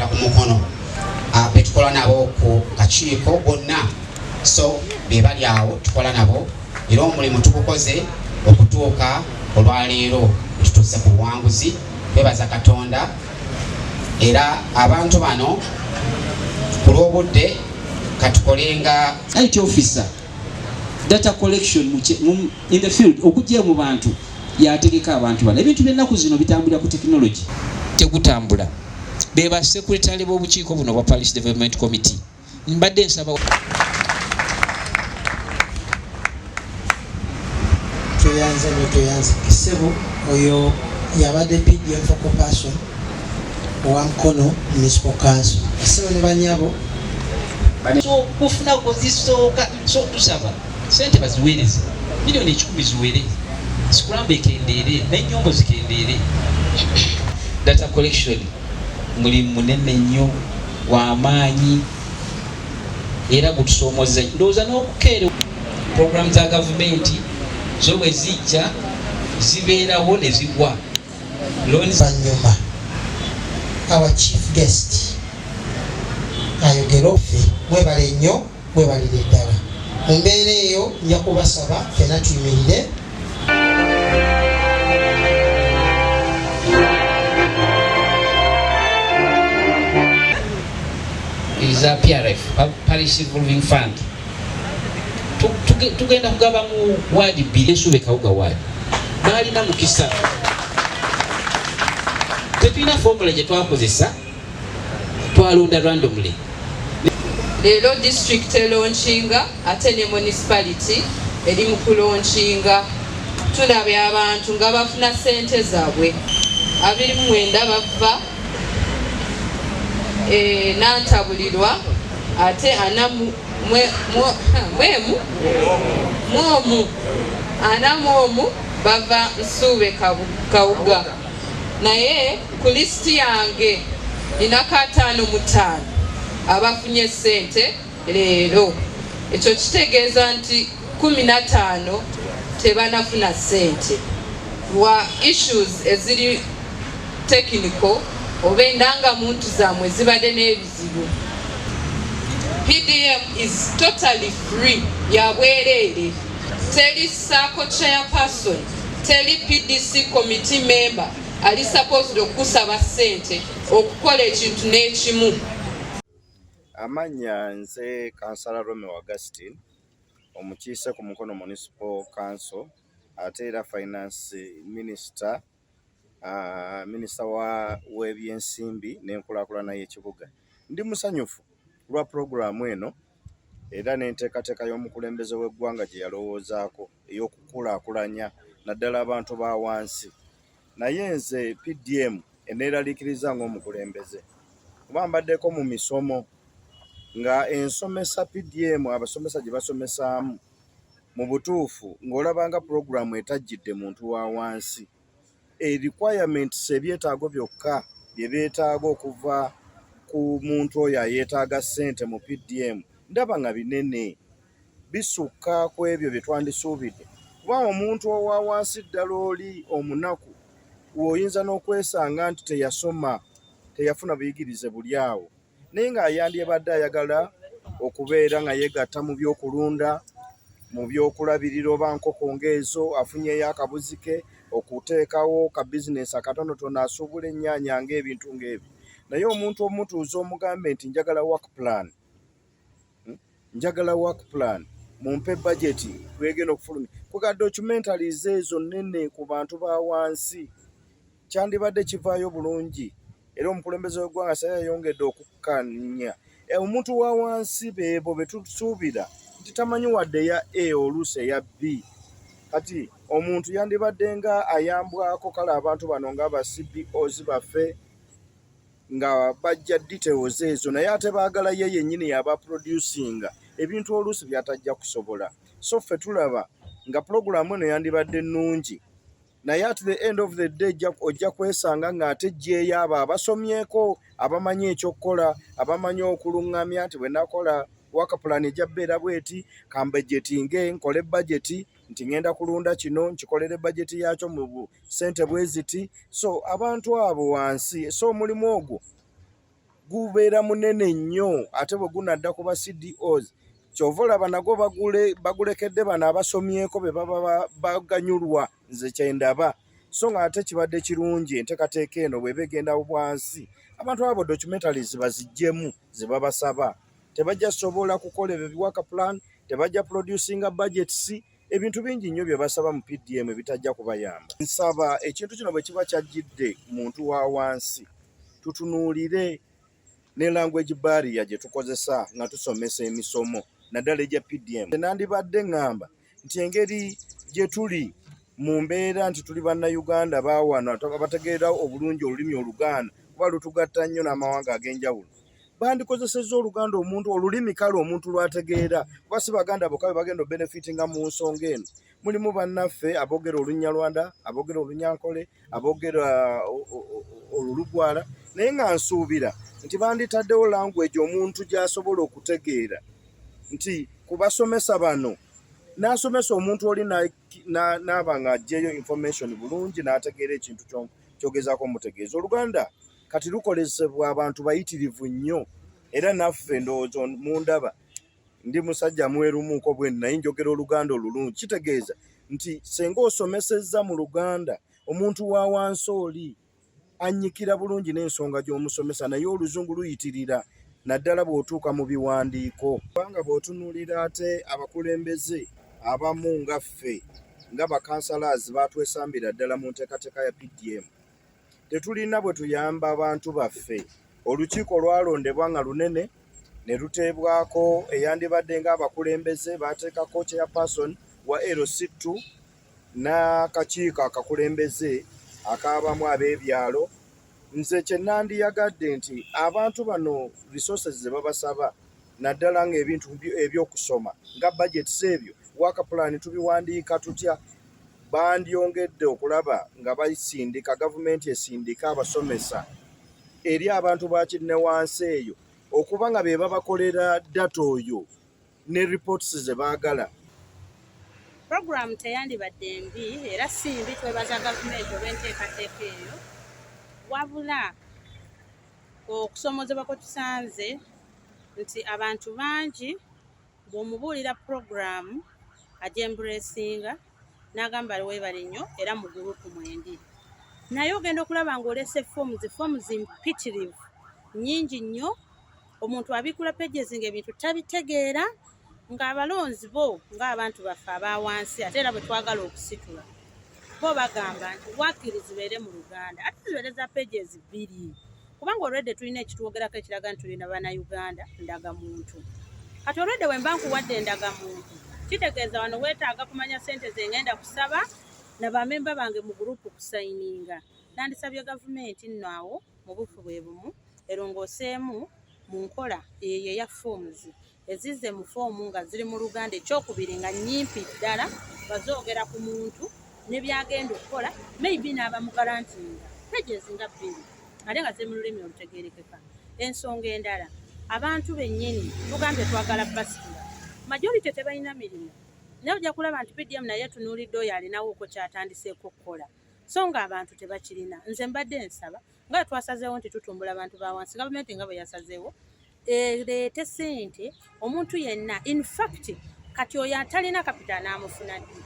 Abakolera ku Mukono betukola nabo ku kakiiko bonna, so be bali awo tukola nabo, era omulimu tugukoze okutuuka olwaleero tutuuse ku buwanguzi. Twebaza Katonda. Era abantu bano ku lw'obudde katukolenga IT officer, data collection in the field, okujja mu bantu yategeka abantu bano. Ebintu by'ennaku zino bitambulira ku tekinologi, tegutambula. Be ba secretary b'obukiiko buno bwa Parish Development Committee. Mbadde nsaba Tweyanze nnyo, tweyanze ssebo. Oyo yabadde PDM focal person owa Mukono Municipal Council. Ssebo ne banyabo. So kufuna kuzisooka, so tusaba sente baziweereze, 1,000,000 ziwere, scramble ekendeere n'ennyombo zikendeere. Data collection mulimu munene nnyo, w'amaanyi, era gutusoomoza. Ndowooza n'okukeera programu za gavumenti zo bwe zijja zibeerawo ne zigwa. Oluvannyuma our chief guest ayogere offe. Mwebale nnyo, mwebalire ddala. Mu mbeera eyo nja kubasaba ffena tuyimirire. Eza PRF, Parish Revolving Fund, tugenda kugaba mu waadi bbiri. Ensube Kawuga waadi baalina mukisa. Tetulina formula gye twakozesa, twalonda randomly. Leero district elaunchinga, ate ne municipality eri mu kulaunchinga. Tulabye abantu nga bafuna sente zaabwe. 29 bava Nantabulirwa, ate ana mwemu mwomu 41 bava Nsuube Kawuga. Naye ku lisiti yange ninako 55 abafunye sente leero. Ekyo kitegeeza nti 15 tebanafuna sente lwa issues eziri technical oba endangamuntu zammwe zibadde n'ebizibu. PDM is totally free, ya bwereere. Teri SACCO chairperson, teri PDC committee member ali supposed okusaba ssente okukola ekintu n'ekimu. Amannya nze Kansala Romeo Augustine, omukiise ku Mukono Municipal Council, ate era finance minister, minisita w'ebyensimbi n'enkulaakulana y'ekibuga. Ndi musanyufu lwa pulogulaamu eno era n'enteekateeka y'omukulembeze w'eggwanga gye yalowoozaako ey'okukulaakulanya naddala abantu ba wansi. Naye nze PDM eneeraliikiriza ng'omukulembeze, kuba mbaddeko mu misomo nga ensomesa PDM, abasomesa gye basomesaamu mu butuufu ng'olaba nga pulogulaamu etajjidde muntu wa wansi. E requirements, ebyetaago byokka bye beetaaga okuva ku muntu oyo ayeetaaga ssente mu PDM, ndaba nga binene, bisukka ku ebyo bye twandisuubidde, kuba omuntu owa wansi ddala, oli omunaku, w'oyinza n'okwesanga nti teyasoma, teyafuna buyigirize buli awo, naye nga yandyebadde ayagala okubeera nga yeegatta mu by'okulunda, mu by'okulabirira oba nkoko ng'ezo, afunyeyo akabuzi ke, okuteekawo ka bizinesi akatonotono, asuubula ennyaanya ng'ebintu ng'ebyo. Naye omuntu omutuuza omugambe nti njagala work plan, Njagala work plan, mumpe budget bwegenda okufulumya kuga documentaries ezo nnene ku bantu ba wansi, kyandibadde kivaayo bulungi. Era omukulembeze w'eggwanga saye yayongedde okukkanya omuntu wa wansi, beebo be tusuubira nti tamanyi wadde eya A, oluusi eya B. Kati omuntu yandibadde nga ayambwako. Kale abantu bano nga ba CBOs baffe nga bajja details ezo, naye ate baagala ye yennyini yaba producinga ebintu oluusi byatajja kusobola. So ffe tulaba nga pulogulaamu eno yandibadde nnungi, naye at the end of the day ojja kwesanga ng'ate ggyeyo abo abasomyeko, abamanyi ekyokukola, abamanyi okuluŋŋamya nti bwe nakola work plan ejja bbeera bweti, kambudgetinge, nkole budget nti ŋŋenda kulunda kino, nkikolere budget yaakyo mu ssente bwe ziti. So abantu abo wansi, so omulimu ogwo Gubeera munene nnyo, ate bwe gunadda ku ba CDOs, kyova olaba nagwo bagulekedde bano abasomyeko be baba baganyulwa. Nze kyendaba, so nga ate kibadde kirungi enteekateeka eno bw'eba egenda wansi, abantu abo documentaries baziggyemu ze babasaba. Tebajja sobola kukola ebyo work plan, tebajja producinga budgets, ebintu bingi nnyo bye basaba mu PDM ebitajja kubayamba. Nsaba ekintu kino bwe kiba kyajjidde muntu wa wansi, tutunuulire ne language barrier gye tukozesa nga tusomesa emisomo naddala egya PDM. Nandibadde ŋŋamba nti engeri gye tuli mu mbeera nti tuli Bannayuganda baawano abategeera obulungi olulimi Oluganda, kuba lutugatta nnyo n'amawanga ag'enjawulo, bandikozesezza Oluganda, omuntu olulimi kale omuntu lw'ategeera, kuba si Baganda bokka be bagenda obenefitinga mu nsonga eno. Mulimu bannaffe aboogera Olunyarwanda, aboogera Olunyankole, aboogera Olulugwala, naye nga nsuubira nti banditaddewo language omuntu gy'asobola okutegeera, nti kubasomesa bano n'asomesa omuntu oli n'aba ng'aggyeyo information bulungi n'ategeera ekintu kyogezaako omutegeeza. Oluganda kati lukolesebwa abantu bayitirivu nnyo, era naffe ndowooza mundaba ndi musajja mwerumuuko bwe naye njogera Oluganda olulungi. Kitegeeza nti senga osomesezza mu Luganda, omuntu wa wansi oli annyikira bulungi n'ensonga gy'omusomesa, naye Oluzungu luyitirira naddala bw'otuuka mu biwandiiko, kubanga bw'otunuulira ate abakulembeze abamu nga ffe nga bakansalazi batwesambira ddala mu nteekateeka ya PDM, tetulina bwe tuyamba abantu baffe. Olukiiko lwalondebwa nga lunene ne luteebwako eyandibadde ng'abakulembeze, baateekako chairperson wa LC2 n'akakiiko akakulembeze akaabamu ab'ebyalo. Nze kye nandiyagadde nti abantu bano resources ze babasaba, naddala ng'ebintu ebyokusoma nga budgets, ebyo work plan tubiwandiika tutya, bandyongedde okulaba nga basindika, gavumenti esindika abasomesa eri abantu ba kinnewansi eyo okuba nga be babakolera data oyo ne reports ze baagala. Puroguramu teyandibadde mbi era si mbi, twebaza gavumenti olw'enteekateeka eyo, wabula okusomoozebwa kwe tusanze nti abantu bangi bw'omubuulira puroguramu agyembracinga n'agamba weebale nnyo era mu gurupu mwendi, naye ogenda okulaba ng'olese forms, forms mpitirivu nnyingi nnyo. Omuntu abiikula pages ng'ebintu tabitegeera, ng'abalonzi bo ng'abantu baffe aba wansi, ate era bwe twagala okusitula, bo bagamba nti waakiri zibeere mu Luganda, ate zibeere za pages 2, kubanga olwedde tulina ekitwogerako ekiraga nti tulina Bannayuganda, ndagamuntu. Kati olwedde bwe mba nkuwadde endagamuntu, kitegeeza wano weetaaga kumanya ssente zengenda kusaba na bamemba bange mu gurupu kusayininga. Nandisabye gavumenti nno awo mu bufu bwe bumu erongooseemu mu nkola eyo eya forms, ezizze mu foomu nga ziri mu Luganda, ekyokubiri nga nnyimpi ddala, nga zoogera ku muntu ne byagenda okukola, maybe n'abamugarantinga pages nga 2, ate nga ziri mu lulimi olutegeerekeka. Ensonga endala, abantu bennyini tugambye twagala basitula, majority tebalina mirimu, naye ojja kulaba nti PDM naye etunuulidde oyo alinawo okwo kyatandiseeko okukola, so nga abantu tebakirina. Nze mbadde nsaba nga twasazeewo nti tutumbula abantu ba wansi, gavumenti nga bwe yasazeewo ereete ssente omuntu yenna, in fact kati oyo atalina capital anaamufuna ddi?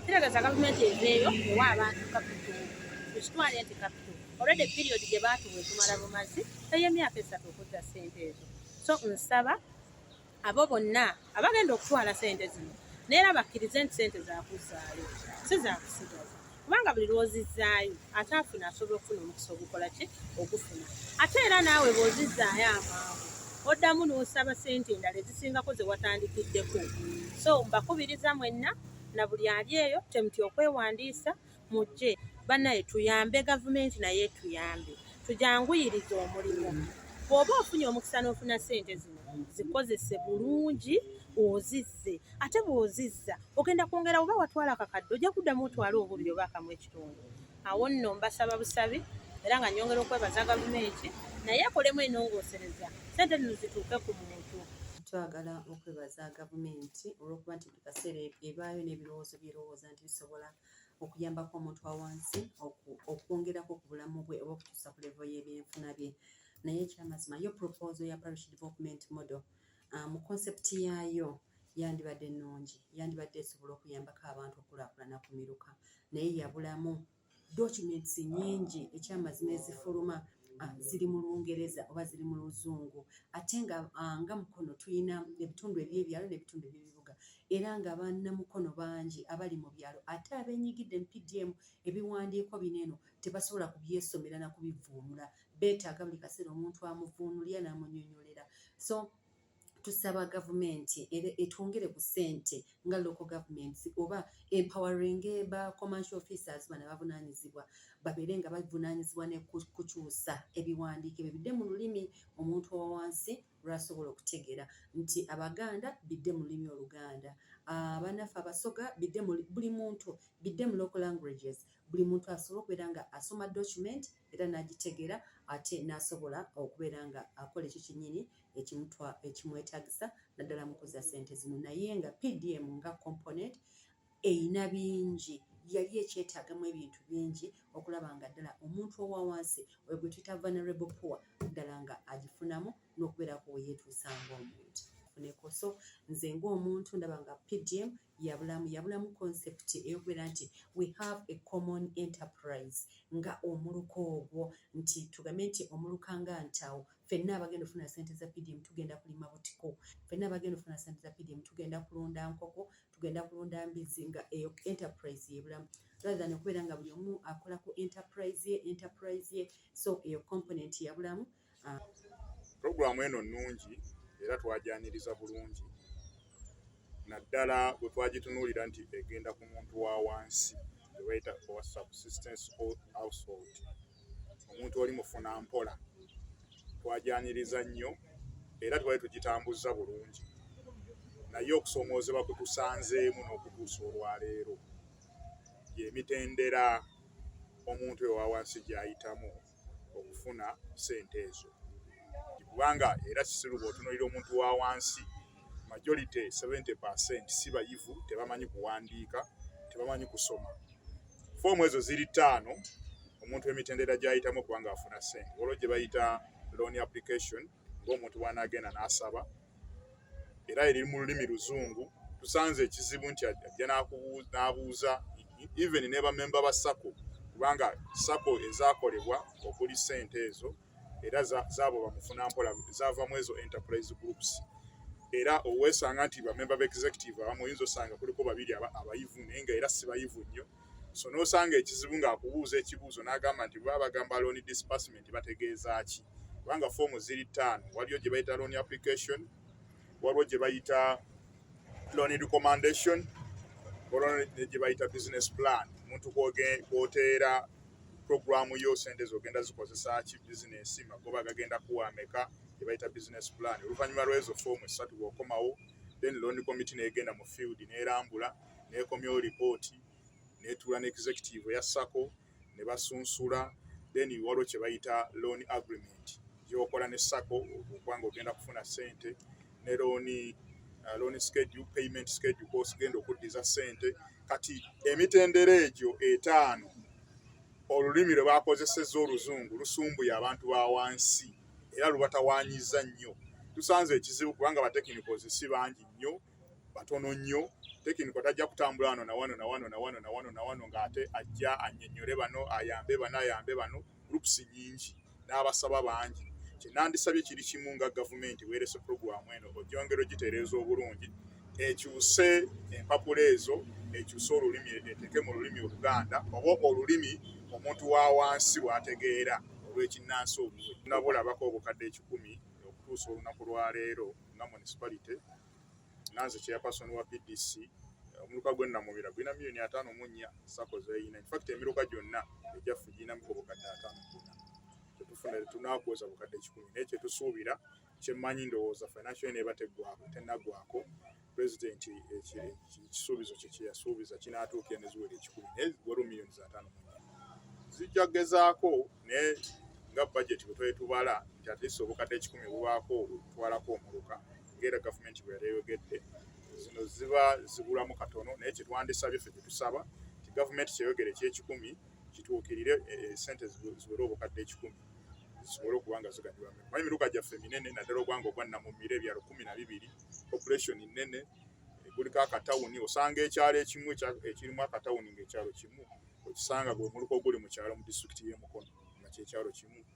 Kitegeeza gavumenti eveeyo ewa abantu capital, tukitwale nti capital already period gye baatuwa etumala bumazi ey'emyaka 3 okuzza ssente ezo. So nsaba abo bonna abagenda okutwala ssente zino neera bakkirize nti ssente zakuzzaayo, si zakusigaza, kubanga buli lw'ozizzaayo ate afuna asobola okufuna omukisa ogukola ki ogufuna, ate era naawe bw'ozizzaayo amangu oddamu n'osaba ssente endala ezisingako ze watandikiddeko. So mbakubiriza mwenna na buli ali eyo, temutya okwewandiisa, mujje bannaye tuyambe gavumenti, naye tuyambe tujanguyirize omulimu. Bw'oba ofunye omukisa n'ofuna ssente zino, zikozese bulungi ozizze, ate bw'ozizza ogenda kwongera, oba watwala akakadde ojja kuddamu otwale obubiri oba akamu ekitundu. Awo nno mbasaba busabi, era nga nyongera okwebaza gavumenti, naye ekolemu enongoosereza ssente zino zituuke ku muntu. Twagala okwebaza gavumenti olw'okuba nti buli kaseera ebaayo n'ebirowoozo byerowooza nti bisobola okuyambako omuntu wa wansi okwongerako ku bulamu bwe oba okutuusa ku level y'ebyenfuna bye. Naye ekyamazima yo proposal ya parish development model mu concept yaayo yandibadde nnungi, yandibadde esobola okuyambako abantu okukulaakulana ku miruka, naye yabulamu documents nnyingi. Ekyamazima ezifuluma ziri mu Lungereza oba ziri mu Luzungu, ate nga nga Mukono tulina ebitundu eby'ebyalo n'ebitundu eby'ebibuga, era nga bannamukono bangi abali mu byalo ate abeenyigidde mu PDM ebiwandiiko bino eno tebasobola kubyesomera na kubivvuunula, beetaaga buli kaseera omuntu amuvuunulira n'amunnyonnyolera. So tusaba gavumenti era etwongere ku ssente nga local governments oba empowering ba commercial officers bano abavunaanyizibwa, babeere nga bavunaanyizibwa ne kukyusa ebiwandiiko ebyo bidde mu lulimi omuntu owa wansi lw'asobola okutegeera, nti Abaganda bidde mu lulimi Oluganda, abannaffe Abasoga bidde mu buli muntu bidde mu local languages, buli muntu asobole okubeera nga asoma document era n'agitegeera ate n'asobola okubeera nga akola ekyo kyennyini ekimwetaagisa naddala mu kuzza ssente zino. Naye nga PDM nga component eyina bingi, yali ekyetaagamu ebintu bingi okulaba nga ddala omuntu owa wansi oyo gwe tuyita vulnerable poor ddala nga agifunamu n'okubeerako we yeetuusa ng'omuntu funeko. So nze ng'omuntu ndaba nga PDM yabulamu concept ey'okubeera nti we have a common enterprise nga omuluka ogwo, nti tugambe nti omuluka nga Ntawo, ffenna abagenda okufuna ssente za PDM tugenda kulima butiko, ffenna abagenda okufuna ssente za PDM tugenda kulunda nkoko, tugenda kulunda mbizzi, nga eyo enterprise yebulamu rather than okubeera nga buli omu akola ku enterprise ye. So eyo component yabulamu. Puroguramu eno nnungi era twagyaniriza bulungi, naddala bwe twagitunuulira nti egenda ku muntu wa wansi gwe bayita owa subsistence household, omuntu oli mufuna mpola. Twagyaniriza nnyo era twali tugitambuza bulungi, naye okusoomoozebwa kwe tusanzeemu n'okutuusa olwaleero y'emitendera omuntu oyo owa wansi gy'ayitamu okufuna ssente ezo, kubanga era kisiru bw'otunuulira omuntu wa wansi, majority 70% si bayivu, tebamanyi kuwandiika, tebamanyi kusoma. Foomu ezo ziri ttaano omuntu emitendera gy'ayitamu okubanga afuna ssente. Waliwo gye bayita loan application, ng'omuntu bw'anaagenda n'asaba, era eri mu lulimi Luzungu. Tusanze ekizibu nti ajja n'abuuza even ne bamemba ba SACCO, kubanga SACCO ezaakolebwa okuli ssente ezo era zaabo bamufuna mpola zaavamu ezo enterprise groups, era oweesanga nti bamemba b'executive abamu oyinza osanga kuliko babiri abayivu, naye nga era si bayivu nnyo. So n'osanga ekizibu ng'akubuuza ekibuuzo n'agamba nti baba bagamba loan disbursement bategeeza ki? Kubanga foomu ziri ttaano. Waliyo gye bayita loan application, waliwo gye bayita loan recommendation, waliwo ne gye bayita business plan, omuntu kw'oteera programu yo, sente zogenda zikozesa ki, bizinesi magoba gagenda kuwa ameka, gye bayita business plan. Oluvannyuma lw'ezo foomu essatu bw'okomawo, then loan committee n'egenda mu field n'erambula n'ekomyawo ripooti n'etuula ne executive eya SACCO ne basunsula. Then waliwo kye bayita loan agreement gy'okola ne SACCO okubanga ogenda kufuna ssente, ne loan schedule, payment schedule kw'ogenda okuddiza ssente. Kati emitendera egyo etaano, olulimi lwe bakozesezza Oluzungu lusumbuye abantu ba wansi era lubatawaanyiza nnyo. Tusanze ekizibu kubanga ba technicals si bangi nnyo, batono nnyo. Technical tajja kutambula wano na wano na wano na wano na wano na wano ng'ate ajja annyonnyole bano, ayambe bano, ayambe bano. Groups nnyingi n'abasaba bangi. Kyenandisabye kiri kimu, nga gavumenti weerese puroguramu eno, ogyongera ogitereeza obulungi, ekyuse empapula ezo, ekyuse olulimi, eteeke mu lulimi Oluganda oba olulimi omuntu wa wansi lw'ategeera olw'ekinnansi olulwe. Nabulabako obukadde 100 okutuusa olunaku lwaleero nga municipality. Nanze chairperson wa PDC, omuluka gw'e Namubira gulina miliyoni 54 SACCO zeyina. Infact emiruka gyonna egyaffe girinamuko obukadde 54. Tetufuna, tetunakuweza bukadde 100, naye kyetusuubira, kyemmanyi, ndowooza financial year eba teggwako, tennaggwako, pulezidenti ekisuubizo kye kyeyasuubiza kinaatuukira ne ziwera 100, naye waliwo miliyoni 54 zijja kugezaako. Naye nga budget bwe twali tubala nti at least obukadde 100 bubaako obutwalako omuluka, ng'era gavumenti bwe yali eyogedde, zino ziba zibulamu katono. Naye kyetwandisabye ffe, kyetusaba nti gavumenti kyeyogere ekyekikumi kituukirire, sente ziwere obukadde 100. Zisobole okuba nga ziganyulwa manyi emiruka gyaffe minene, naddala ogwange ogwa Namumira, ebyalo 12, population nnene, guliko akatawuni. Osanga ekyalo ekimu ekirimu akatawuni, ng'ekyalo kimu okisanga gwe muluka oguli mu kyalo mu disitulikiti y'e Mukono, nga kyekyalo kimu.